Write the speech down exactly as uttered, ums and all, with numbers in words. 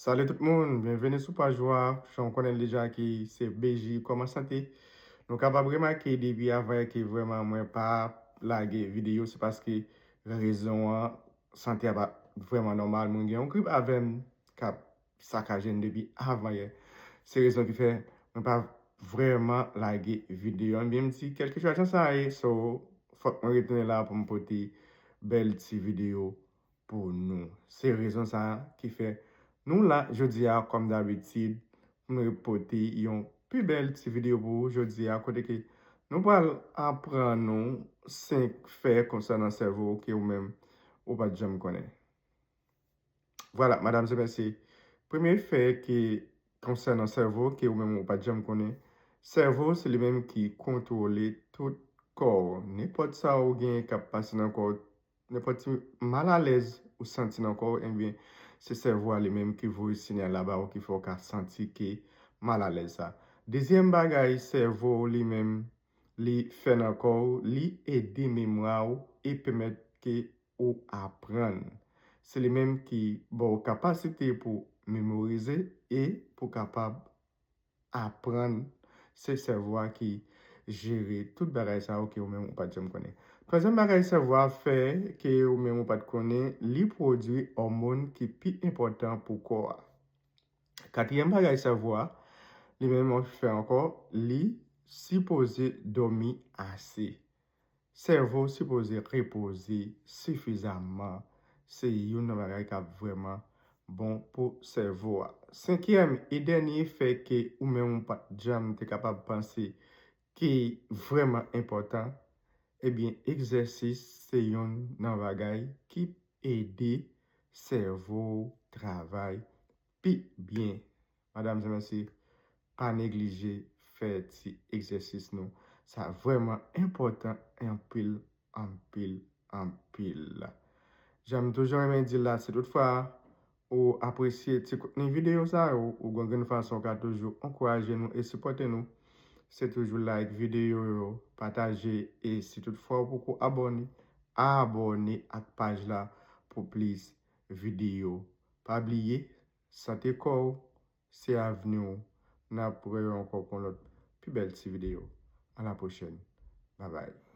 Salut tout moun, byenveni sou paj ou a. Jan w konnen l deja ki se B J Kòman Sante. Nou kapab remake depi avan yè ke vrèman mwen pa lage videyo, se paske rezon an, sante a pa vrèman nòmal. Mwen gen yon grip avè m k ap sakaje m depi avan yè. Se rezon ki fè mwen pa vrèman lage videyo. Ebyen, m di kèlkeswa jan sa ye, so, fòk mwen retounen la pou m pote bèl ti videyo pou nou. Se rezon sa a ki fè nou la jodi a, kòm dabitid, pou nou pote yon pi bèl ti videyo pou ou jodi a, kote ke nou pral aprann nou senk fè konsènan sèvo ke ou menm ou pa t janm konnen. Vwala, madam e mesye, premye fè ke konsènan sèvo ke ou menm ou pa t janm konnen, sèvo se li menm ki kontwole tout kò w. Nenpòt sa ou gen k ap pase nan kò w, nenpòt ti malalèz ou santi nan kò w, ebyen, se sèvo a li menm ki voye siyal la ba ou ki fè w ka santi ke malalèz sa. Dezyèm bagay, sèvo w li menm, li fè nan kò w, li ede memwa w e pèmèt ke ou aprann. Se li menm ki ba w kapasite pou memorize e pou kapab aprann. Se sèvo a ki jere tout bagay sa yo ke ou menm ou pa t janm konnen. Twazyèm bagay sèvo a fè ke ou menm ou pa t konnen, li pwodui òmòn ki pi enpòtan pou kò a. Katriyèm bagay sèvo a, li menm fè ankò, li sipoze dòmi ase. Sèvo sipoze repoze sifizamman. Se youn nan bagay k ap vrèman bon pou sèvo a. Senkyèm e dènye fè ke ou menm ou pa t janm te kapab panse ki vrèman enpòtan, ebyen, egzèsis se youn nan bagay ki ede sèvo w travay pi byen. Madam e mesye, pa neglije fè ti egzèsis nou. Sa vrèman enpòtan anpil, anpil, anpil. Jan m toujou renmen di l la, si toutfwa ou apresye ti kontni videyo sa yo, ou gon grenn fason ou ka toujou ankouraje nou e sipòte nou, se toujou like videyo yo, pataje, e si toutfwa ou poko abòne, abòne ak paj la pou plis videyo. Pa bliye, sante kò w, se avni w. N ap wè yo ankò pou yon lòt pi bèl ti videyo. A la pwochèn. Babay.